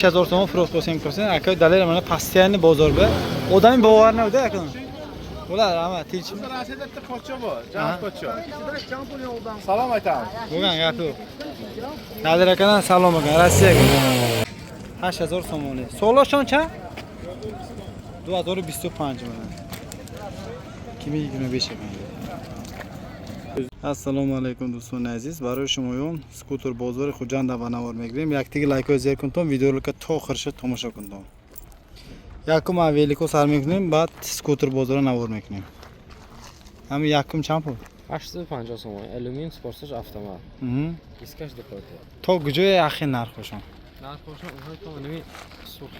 1000 сомон фурӯхт косем косем. Ака далел мана постоянно бозор ба. Одами бовар набуда ака. Ular ama tinch. Rossiyada bitta pochcha bor, Jamshid pochcha. Salom aytamiz. Bo'lgan gap yo'q. Nadir akadan salom ekan Rossiyaga. 8000 сомонӣ. Солашон чанд? 2025 mana. 2025 ekan. Ассалому алайкум дӯстони азиз. Барои шумоён скутер бозори Хуҷанда ба навор мегирем. Яктиги лайкҳои зер кунтон, видеоролика то охирша тамошо кунтон. Якум велико сар мекунем, баъд скутер бозора навор мекунем. Ҳами якум чанд пул? 850 сомон. Алюмин скорсаш автомат. Дискаш духоте. То куҷое ахи нархошон? Нархошон онҳо то ними сурх.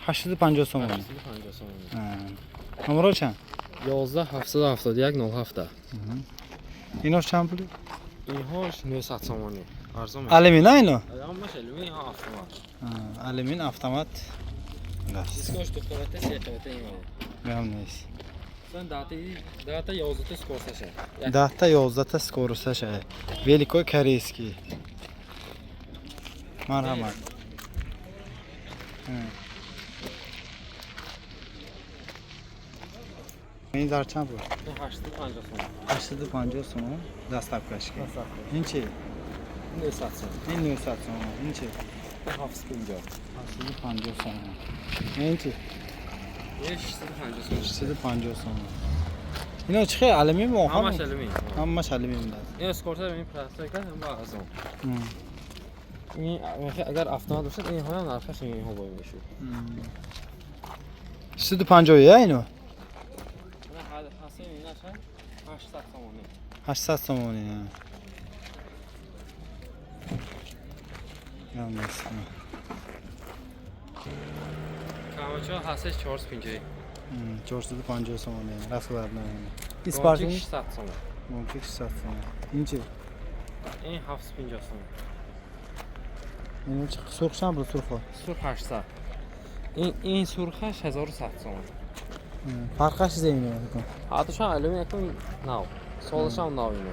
850 сомонӣ. 850 сомон. Номеро чанд? 11 771 07. Инош чанд пули? Инҳош 900 сомонӣ. Арзон. Алюмин а ино? Ҳамаш алюмин, ҳа автомат. Алюмин автомат. Дискаш духоте, се қавата има. Гам нест. Сон дата 11 та скорсаша. Дата 11 та скоросташа. Великой корейский. Марҳамат. Ин дар чанд пул? 850 сомон. 850 сомон доставкаш ки. Ин чи? 900 сомон. Ин 900 сомон. Ин чи? 750. 750 сомон. Ин чи? 650 сомон. 650 сомон. Ино чи хел алюмин мо? Ҳамаш алюмин. Ҳамаш алюмин аст. Ин скорса ин пластика ҳам ба арзон. Ин агар автомат бошад, инҳо ҳам нархаш инҳо бой мешуд. 650 я ино? Ҳасин инаша 800 сомонӣ. 800 сомонӣ. Гам нест. Камачо ҳасташ 450. 450 сомонӣ. Расхлад намекунад. Гончик Испарсин? 600 сомон. Гончик 600 сомон. Ин чи? Ин 750 сомон. Ин чи сурх чанд буд сурхо? Сурх 800. Ин сурхаш 1100 сомон. Фарқаш чизе ино? Ҳатушам алюмин якум нав. Солашам нав ино.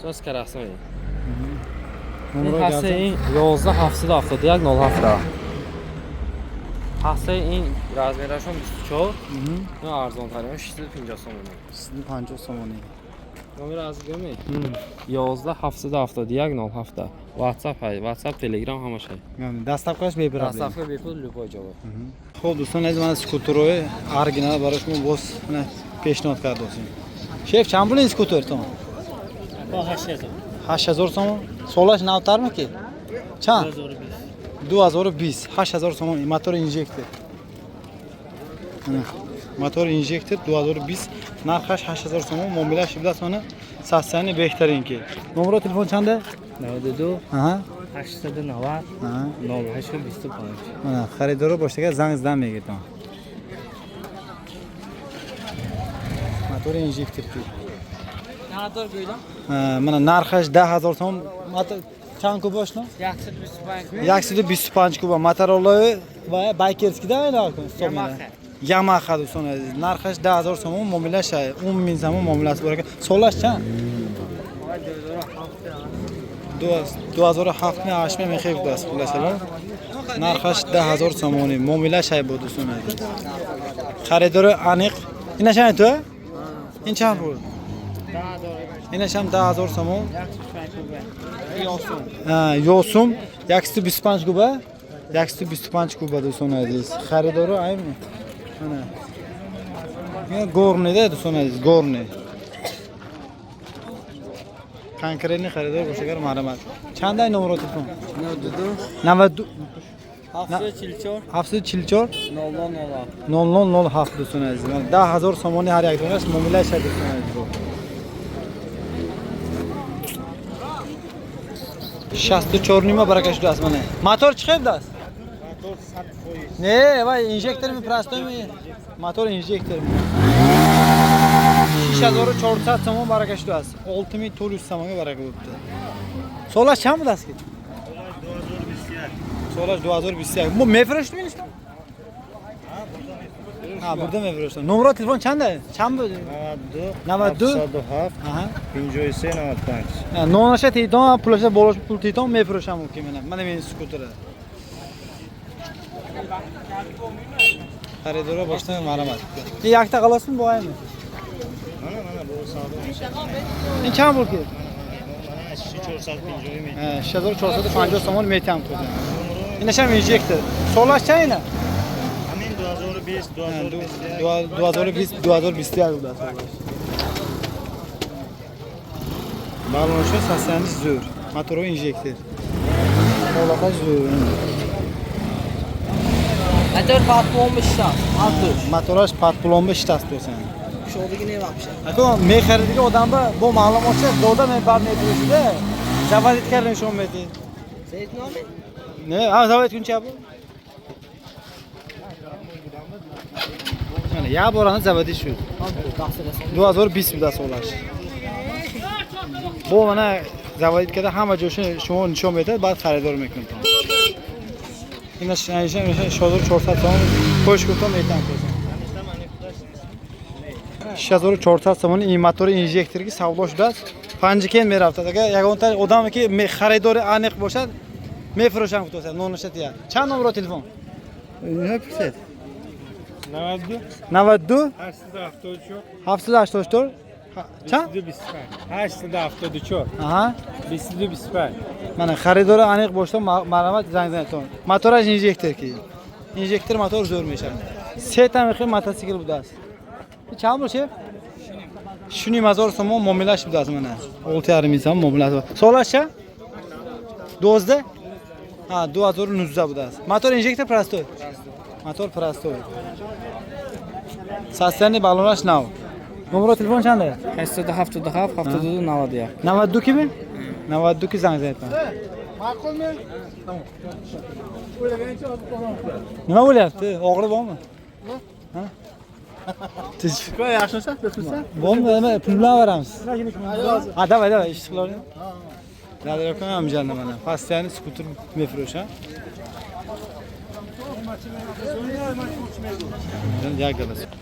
Соз карасмай. Ин ҳаста ин 11 771 07. Ҳаста ин размерашон 24. Ин арзонтарин 650 сомонӣ. 650 сомонӣ. Номер аз гӯми? 11 771 07. WhatsApp ҳай, WhatsApp, Telegram ҳамаш ҳай. Доставкаш бепул. Доставка бепул любой ҷо. Хуб дӯстон азиз, ман скутерҳои оригинал барои шумо боз пешниҳод кардосем. Шеф, чанд пул ин скутертон? 8000. 8000 сомон. Солаш навтарми ки? Чанд? 2020. 8000 сомон. Мотор инжектор. Мотор инжектор 2020 нархаш 8000 сомон. Муомилаш 17 сомон. Састани беҳтарин ки. Номеро телефон чанде? 92 890 08 25. Mana харидоро боштага занг задан мегирдам. Мотори инжектор ки. Mana нархаш 10000 сом. Чанд куб бошна? 125 125 куба. Мотороллои ва байкерский да ила кун. Yamaha. Yamaha дӯстон азиз. Нархаш 10000 сомон, муомилаш 10000 сомон муомилasi бор ekan. Солаш чанд? 2007 8 мехеб будааст хулосало. Нархаш 10000 сомонӣ. Муомилаш ай бо дӯстон азиз. Харидори аниқ. Ина чанд ту? Ин чанд пул? Инашам 10000 сомон. Ёсум 125 куба. 125 куба дӯстони азиз. Харидори ай mana. Ин горный да дӯстони азиз, горный. Конкретный харидор бошагар марҳамат. Чанд ай номеро телефон? 92 92 744 744 00 0007 дӯстони азиз. 10000 сомонӣ ҳар як донаш муомилааш дӯстони азиз. 64 нима барака шудааст мана. Мотор чӣ хел будааст? Мотор 100%. Не, вай инжектор ми простой ми. Мотор инжектор ми. 6400 сомон барака шудааст. 6400 сомонга барака bo'libdi. Солаш чанд будааст ки? 2021. Солаш 2021. Мо мефурӯштем иништо? Ҳа, бурда мефурӯштем. Номеро телефон чанд? Чанд буд? 92 92 707 Аҳа. 53 95. Нонаша титон, пулаша болош пул титон мефурӯшам мумкин мана. Мана мен скутера. Харидора бошдан марҳамат. Ин якта қалосми бо aymi? Mana mana bu savdo mishadi. Ин чанд пул ки? Mana 6450 метр. 6450 сомон метиҳам тоза. Инашам инжектор. Солаш чанд ина? Ҳамин 2020, 2021. 2020, 2021 буда солаш. Балоншо сасияни зӯр. Мотори инжектор. Ҳолаташ зӯр. Мотор подпломба шитаст. Ҳардуш. Мотораш подпломба шитаст досан. Кушодагӣ не вообще. Ако мехаридиги одамба бо маълумотча дода мебар мефурӯшида. Заводит карда нишон медиҳед. Зейд номи? Не, а заводит кунча бу? Mana як борани заводит шуд. 2020 буда солаш. Бо мана заводит карда ҳама ҷоши шумо нишон медиҳад, баъд харидор мекунед. Ина 6400 сомон қӯш кунтон метиҳам кӯзам. 6400 сомон ин мотори инжекторги савдо шудааст. Панҷикен мерафтад. Агар ягонта одаме ки харидори аниқ бошад, мефурӯшам гуфтааст. Нонуша тия. Чанд номро телефон? 92 92 874 784 чанд? 25 874 Аҳа. 22 25. Мана харидори аниқ бошад, марҳамат занг занедтон. Мотораш инжектор ки. Инжектор мотор зӯр мешавад. Се та мехи мотосикл будааст. Чанд бошед? 6500 сомон муомилаш будааст мана. 6,5 сомон муомилаш. Солаш чанд? 12? Ha, 2019 будааст. Мотор инжектор простой. Мотор простой. Состояние баллонаш нав. Номро телефон чанд? 877 72 91. 92 ки ми? 92 ки занг занедтон. Nima bo'lyapti? Og'riq bormi? Ha? Yaxshimisan? Do'stmisan? Bormi? Nima pul bilan beramiz? Ha, давай, давай, ish qilaver. Nadir aka hamjanda mana. Постоянно skuter mefurӯшам.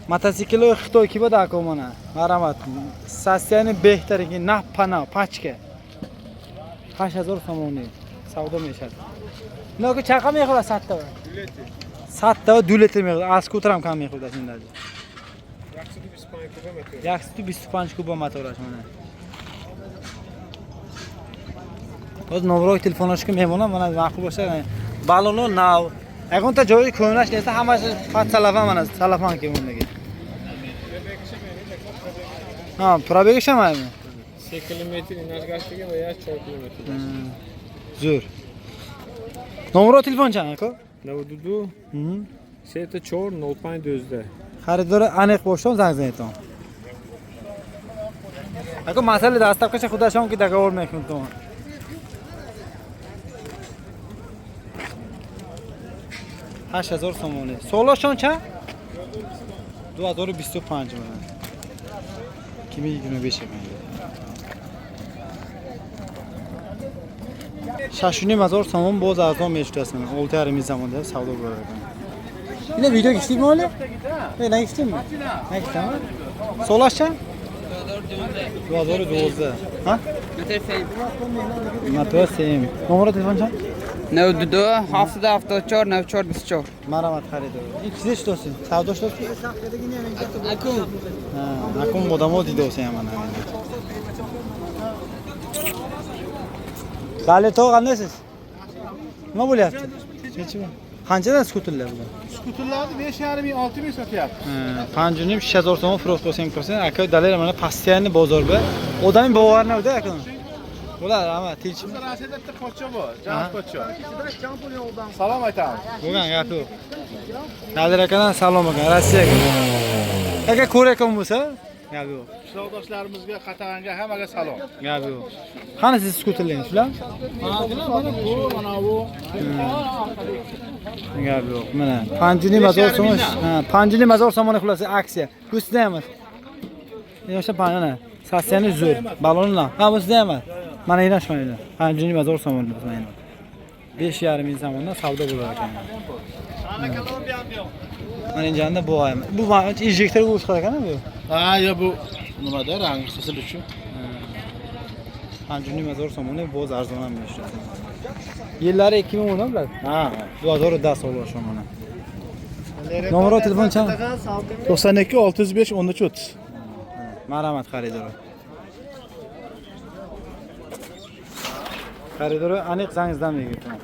Мотоциклҳои Хитой ки буда ако мана? Марҳамат. Состояние беҳтарин, на пана, пачка. 8000 сомонӣ савдо мешавад. Ино ки чақа мехӯрад 100 та? 100 та 2 литр мехӯрад. Аз скутерам кам мехӯрад ин даҷа. 125 куба мотораш мана. Боз номрои телефонаш ки мемонам, мана маъқул бошад. Баллоно нав. Ягонта ҷои кӯҳнаш нест, ҳамаш фақат салафан мана, салафан ки мондаги. Ha, пробег аш ҳам ами? 3 километр инаш гаштаги ва я 4 километр. Зӯр. Номро телефон чанд ако? 92 34 05 12. Харидори аниқ бошон занг занедтон. Ако масъалаи доставкаша худашон ки договор мекунтон. 8000 сомонӣ. Солашон чанд? 2025 мана. 2025 мана. 6500 сомон боз арзон мешудааст мана. 6,5 замон савдо бурад. Ина видео гирифтӣ оле? Не, нагирифтим? Нагирифтам. Солаш чанд? 2012. Ҳа? Мотор сеюм. Номро телефон чанд? 92 774 94 24. Марҳамат харидор. Ин чизе шудосӣ? Савдо шудосӣ? Акун. Ҳа, акун одамо дидосӣ мана. Бале, то qandaysiz? Nima bo'lyapti? Nechi? Qanchadan skuterlar bular? Skuterlarni 5,5 ming, 6 ming sotyapti. Ha, 5,5 6000 so'm фурӯш qilsang qilsang, aka dalar mana постоянно bozorda. Odamning bovarini o'da aka. Bo'lar, ama tinch. Bizda Rossiyada bitta pochcha bor, Jamshid pochcha. Salom aytamiz. Bo'lgan gap yo'q. Nadir akadan salom ekan, Rossiyaga. Aka ko'rakan bo'lsa, gap yo'q. Qishloqdoshlarimizga, qatag'anga hammaga salom. Gap yo'q. Qani siz skuterlaringiz shular? Mana bu, mana bu. Gap yo'q. Mana 5,5 so'm, ha, 5,5 so'mni xullas aksiya. Bu sizda emas. Yo'qsa mana Sassiyani zo'r. Balonlar. Ha, bu sizda emas. Mana ina shuni. 5,5 so'm mana. 5,5 ming so'mdan savdo bo'lar ekan. Mana injanda bu ham. Bu injektorga o'xshar ekan bu. Ha, yo bu nimada rangi qizil uchun. 5,5 so'mni boz arzon ham meshadi. Yillari 2010 bular? Ha. 2010 so'l mana. Номер телефон чанд? 92 605 13 30. Marhamat xaridori. Xaridori aniq zangizdan yigitman.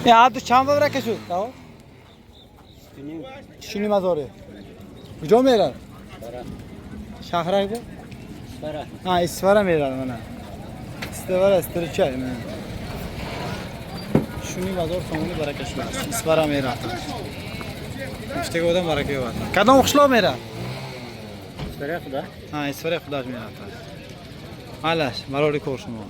Ya adı чанд бара шуд? Тао? Шуни мазори. Куҷо мерад? Шаҳрак бу? Ha, Isfara meradi mana. Isfara istircha mana. Shuni bozor somoni baraka shular. Isfara meradi. Uchtaga odam baraka yo'q. Qadam qishloq meradi? Isfara xudo. Ha, Isfara xudo meradi. Malash, marori ko'r shuni.